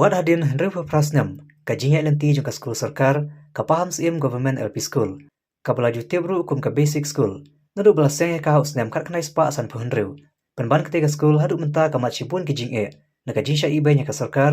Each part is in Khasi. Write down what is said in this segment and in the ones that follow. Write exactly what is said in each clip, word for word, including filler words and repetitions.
Wat hadien hynriewphew phra snem ka jingïaid lynti jong ka skul sorkar, ka Pahamsyiem Government L P School, kaba la ju tip ruh kum ka Basic School, naduh ba la seng ïa ka ha u snem khatkhyndai spah sanphew hynriew, pynban katei ka skul haduh mynta ka mad shibun ki jingeh na ka jingshah ibeiñ ïa ka sorkar,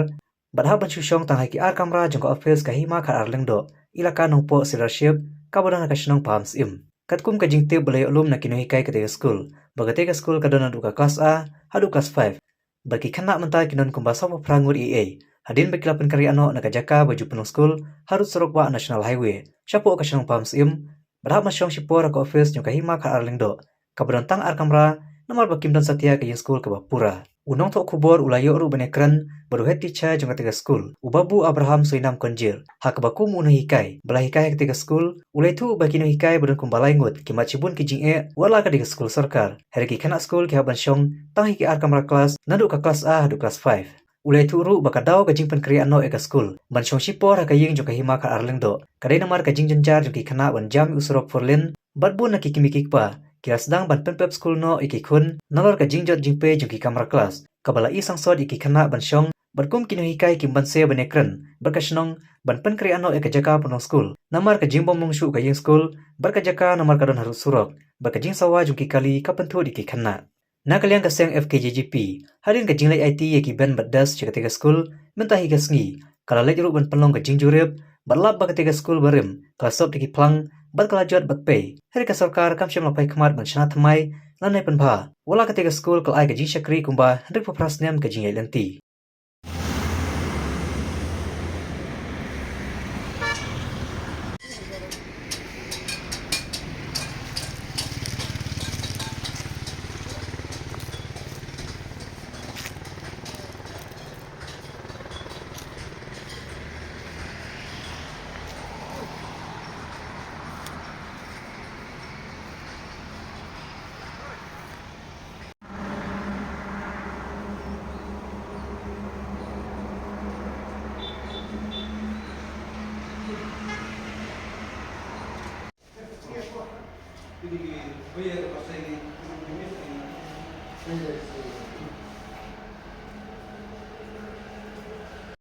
bad hap ban shu shong tang ha ki ar kamra jong ka ophis ka Hima Khatar Lyngdoh, Elaka Nongpoh Sirdarship, kaba don ha ka shnong Pahamsyiem. Katkum ka jingtip ba la ïoh lum na ki nonghikai katei ka skul, ba katei ka skul ka don naduh ka klas A haduh klas five, bad ki khynnah mynta ki don kumba sawphew phra ngut eiei, hadien ba ki la pynkynriah noh na ka jaka ba ju pynlong skul harud surok wah National Highway shapoh ka shnong Pahamsyiem, bad hap ban shong shipor ha ka ophis jong ka Hima Khatar Lyngdoh, kaba don tang ar kamra, namar ba kim don satia ka ïing skul kaba pura. U nongthoh khubor u la ïoh ruh ban ïakren bad u head teacher jong katei ka skul, u Babu Abraham Soinam Konjir, ha kaba kum u nonghikai ba la hikai ha katei ka skul, u la ïathuh ba ki nonghikai ba don kumba lai ngut ki mad shibun ki jingeh wat la ka dei ka skul sorkar, hynrei ki khynnah skul ki hap ban shong tang ha ki ar kamra klas naduh ka klas A haduh klas five. U la ïathuh ruh ba ka daw ka jingpynkynriah noh ïa ka skul ban shong shipor ha ka ïing jong ka Hima Khatar Lyngdoh ka dei namar ka jingjynjar jong ki khynnah ban jam ïa u surok four lane, bad bun na ki kmie ki kpa ki la sdang ban pynpep skul noh ïa ki khun nalor ka jingjot jingpei jong ki kamra klas, kaba la i sangsot ïa ki khynnah ban shong, bad kum ki nonghikai kim banse ban ïakren bad ka shnong ban pynkynriah noh ïa ka jaka pynlong skul namar ka jingbym long shuh ka ïing skul bad ka jaka namar ka don harud surok, bad ka jingsawa jong ki kali ka pynthut ïa ki khynnah. Na ka liang ka seng F K J G P, hadien ka jingleit aiti ïa ki bench bad desk sha katei ka skul, mynta hi ka sngi ka la leit ruh ban pynlong ka jingjurip, bad lap ba katei ka skul barim ka la sop da ki phlang bad ka la jot bad pei, hynrei ka sorkar kam shym la phai khmat ban shna thymmai lane pynbha wat la katei ka skul ka la ai ka jingshakri kumba hynriewphew phra snem ka jingïaid lynti.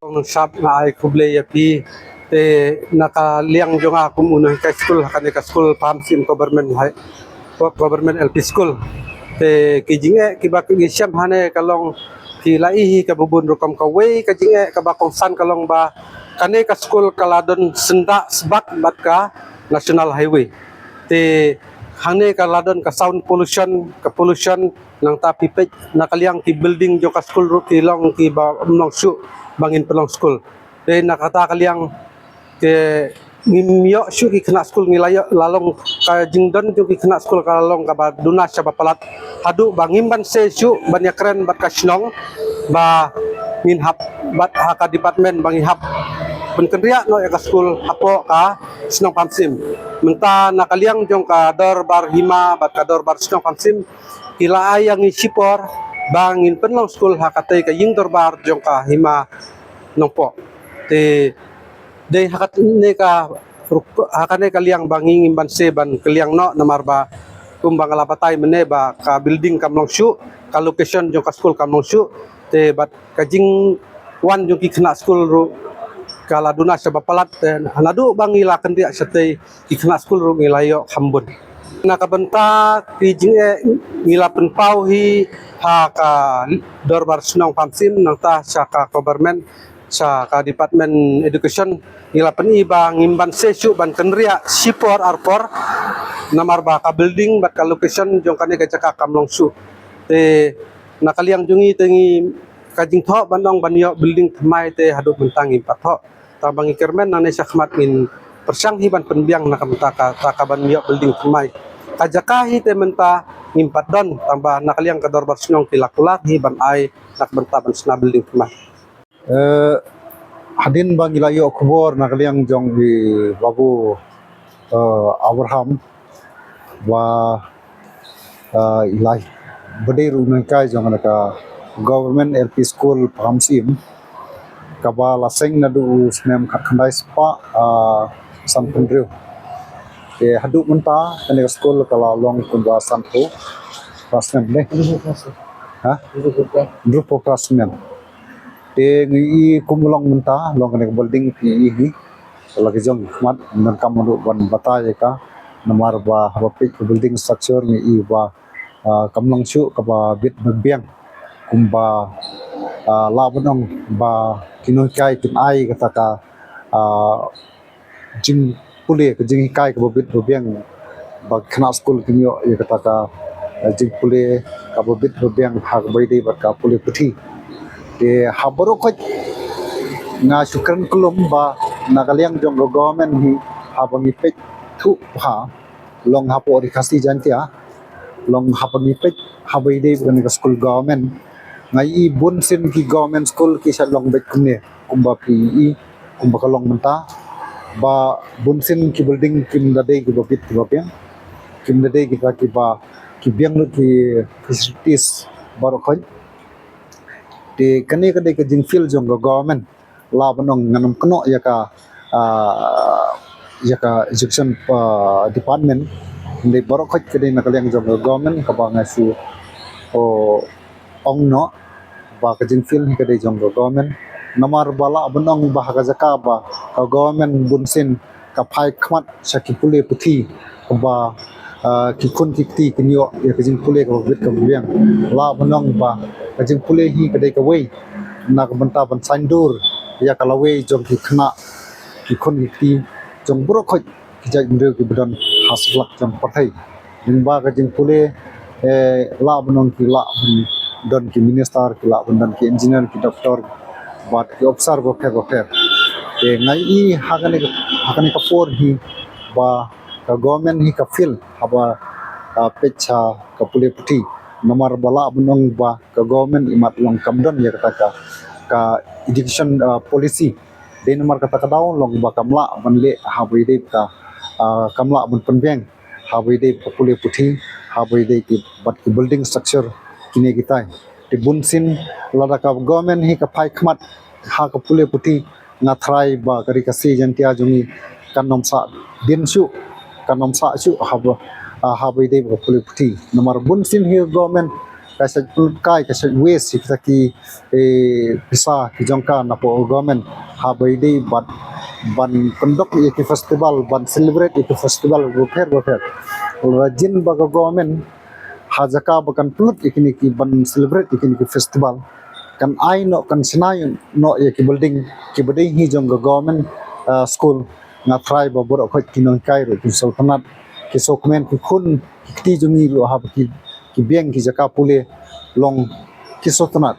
Kong Sap, nga ai khublei ïa phi. Te na ka liang jong nga kum u nonghikai skul ha kane ka skul Pahamsyiem Government High, Government L P School. Te ki jingeh kiba ngi shem hangne ka long, ki la ïohi kaba bun rukom. Kawei ka jingeh kaba kongsan ka long ba kane ka skul ka la don syndah sbak bad ka National Highway. Te hangne ka la don ka sound pollution, ka pollution, nangta phi peit na ka liang ki building jong ka skul ruh ki long kiba ym long shuh ba ngin pynlong skul. Te na kata ka liang te ngim ïoh shuh ki khynnah skul, ngi la ïoh, la long ka jingdon jong ki khynnah skul ka la long kaba duna shaba palat, haduh ba ngim banse shuh ban ïakren bad ka shnong ba ngin hap, bad ha ka department ba ngin hap pynkynriah noh ïa ka skul hapoh ka shnong Pahamsyiem. Mynta na ka liang jong ka dorbar hima bad ka dorbar shnong Pahamsyiem, ki la ai ïa ngi shipor ba ngin pynlong skul ha katei ka ïing dorbar jong ka hima Nongpoh. Te dei ha kane ka rup-, ha kane ka liang ba ngi ngim banse ban kylliang noh, namar ba kumba nga la batai mynne ba ka building kam long shuh, ka location jong ka skul kam long shuh. Te bad ka jingwan jong ki khynnah skul ruh ka la duna shaba palat. Te naduh ba ngi la kyndiah shatei, ki khynnah skul ruh ngi la ïoh kham bun. Na ka bynta ki jingeh ngi la pynpaw hi ha ka dorbar shnong Pahamsyiem, nangta sha ka government, sha ka Department Education, ngi la pyni ba ngim banse shuh ban kynriah shipor arpor, namar ba ka building bad ka location jong kane ka jaka kam long shuh. Te na ka liang jong ngi te ngi, ka jingthoh ban ong ban ïoh building thymmai te haduh mynta ngim pat thoh. Tang ba ngi kyrmen nangne shakhmat ngin pyrshang hi ban pynbiang na ka bynta kata ka ban ïoh building thymmai. Ka jaka hi te mynta ngim pat don, tang ba na ka liang ka dorbar shnong ki la kular hi ban ai na ka bynta ban shna building thymmai. Eh, hadien ba ngi la ïoh khubor na ka liang jong i Babu, eh, Abraham, ba, eh, i la, ba dei ruh u nonghikai jong kane ka Government L P School Pahamsyiem, kaba la seng naduh u snem khatkhyndai spah, eh, sanphew hynriew. Te haduh mynta kane ka skul ka la long kumba sanphew phra snem ne? Ha? Hynriewphew phra snem. Te ngi i kum long mynta, long kane ka building phi i hi. La ka jong khmat, ngan kam ruh ban batai ïa ka. Namar ba haba peit ka building structure ngi i ba, ah, kam long shuh kaba bit ba biang. Kumba, ah, lah ban ong ba ki nonghikai kin ai kata ka, ah, jingpule, ka jinghikai kaba bit ba biang, ba khynnah skul kin ïoh ïa kata ka, eh, jingpule kaba bit ba biang ha kaba ïadei bad ka pule puthi. Te ha baroh khoit nga shu kren kyllum ba na ka liang jong ka government hi, haba ngi peit thuh ha, long hapoh Ri Khasi Jaintia, long haba ngi peit haba ïadei bad kane ka skul government, nga i bunsien ki government skul ki shait long beit kumne, kumba phi i, kumba ka long mynta, ba bunsien ki building kim da dei kiba bit kiba biang, kim da dei kita kiba, ki biang lut ki facilities baroh khoit. Te kane ka dei ka jingfeel jong ka government, lah ban ong ngan ym kynnoh ïa ka, ah, ïa ka education, ah, department. Hynrei baroh khoit ka dei na ka liang jong ka government kaba nga shu, oh, ong noh ba ka jingfeel hi ka dei jong ka government. Namar ba lah ban ong ba ha ka jaka ba ka government bunsien ka phai khmat sha ki pule puthi, kaba, ah, ki khun ki kti kin ïoh ïa ka jingpule kaba bit kaba biang. Lah ban ong ba ka jingpule hi ka dei kawei na ka bynta ban saiñdur ïa ka lawei jong ki khynnah, ki khun ki kti jong baroh khoit ki jaitbynriew kiba don ha satlak jong ka pyrthei. Lyngba ka jingpule, eh, lah ban ong ki lah ban don ki minister, ki lah ban don ki engineer, ki doctor, bad ki officer bapher bapher. Te nga i ha kane ka, ha kane ka por hi ba ka government hi ka feel haba, ah, peit sha ka pule puthi. Namar ba lah ban ong ba ka government imat long kam don ïa kata ka, ka education, ah, policy. Dei namar kata ka daw long ba kam lah ban leh haba ïadei ka, ah, kam lah ban pynbiang haba ïadei ka pule puthi, haba ïadei ki, bad ki building structure kine kitai. Te bunsien lada ka government hi ka phai khmat ha ka pule puthi, nga tharai ba ka Ri Khasi Jaintia jong ngi kan ym sah dien shuh, kan ym sah shuh haba, ah, haba ïadei ka pule puthi. Namar bunsien hi ka government ka shait pynlut kai, ka shait waste ïa kita ki, eh, pisa ki jong ka napoh government haba ïadei bad ban conduct ïa ki festival, ban celebrate ïa ki festival bapher bapher. Lada jin ba ka government ha jaka ba kan pynlut ïa kine ki ban celebrate ïa kine ki festival, kan ai noh, kan shna noh ïa ki building kiba dei hi jong ka government, ah, school, nga tharai ba baroh khoit ki nonghikai ruh kin sngewtynnat, ki sngewkmen, ki khun ki kti jong ngi ruh haba ki, ki biang ki jaka pule long ki sngewtynnat.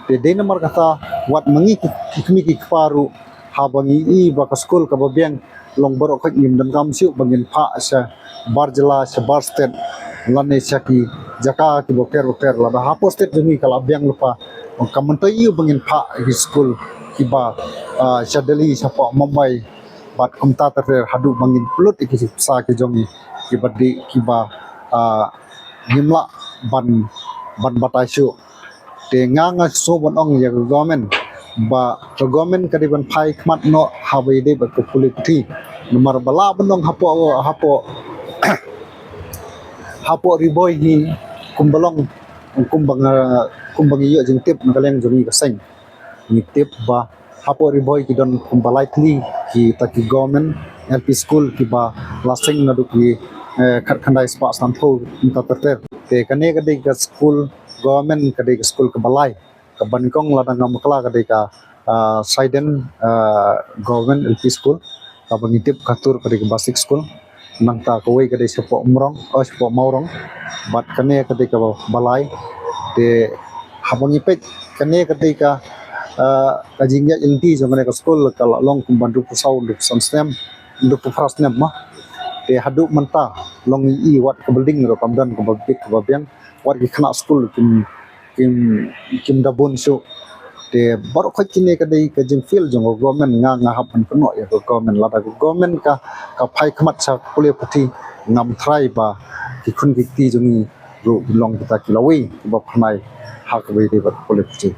Te dei namar kata wat ma ngi ki, ki kmie ki kpa ruh, haba ngi i ba ka skul kaba biang long, baroh khoit ngim donkam shuh ba ngin phah sha bar jylla, sha bar state, lane sha ki jaka kiba pher bapher. Lada hapoh state jong ngi ka la biang lypa, kam myntoi ïa u ba ngin phah ki skul kiba, ah, sha Delhi, shapoh Mumbai, bad kumta ter ter, haduh ba ngin pynlut ïa ki pisa ki jong ngi kiba dei, kiba, ah, ngim lah ban, ban batai shuh. Te nga, nga sngew ban ong ïa ka government ba ka government ka dei ban phai khmat noh haba ïadei bad ka pule puthi. Namar ba lah ban ong hapoh, hapoh, hapoh Ri Bhoi hi kumba long, kumba nga, kumba ngi ïoh jingtip na ka liang jong ngi ka seng, ngi tip ba hapoh Ri Bhoi ki don kumba lai tylli kita ki government L P school kiba la seng naduh ki, eh, khatkhyndai spah sanphew kumta ter ter. Te kane ka dei ka skul government, ka dei ka skul kaba lai. Kaba nyngkong lada ngam bakla ka dei ka, ah, Saiden, ah, Government L P School, kaba ngi tip ka tur ka dei ka basic school. Nangta kawei ka dei shapoh Umrong, oh, shapoh Mawrong. Bad kane ka dei kaba lai. Te haba ngi peit kane ka dei ka, ah, ka jingïaid lynti jong kane ka skul ka la long kumba hynriewphew saw, hynriewphew san snem, hynriewphew phra snem ma. Te haduh mynta long i, i wat ka building ruh kam don kaba bit kaba biang, wat ki khynnah skul kim, kim, kim da bun shuh. Te baroh khoit kine ka dei ka jingfeel jong ka government, nga, nga hap ban kynnoh ïa ka government, lada ka government ka, ka phai khmat sha pule puthi, ngam tharai ba ki khun ki kti jong ngi ruh kin long kita ki lawei kiba phyrnai ha kaba ïadei bad pule puthi.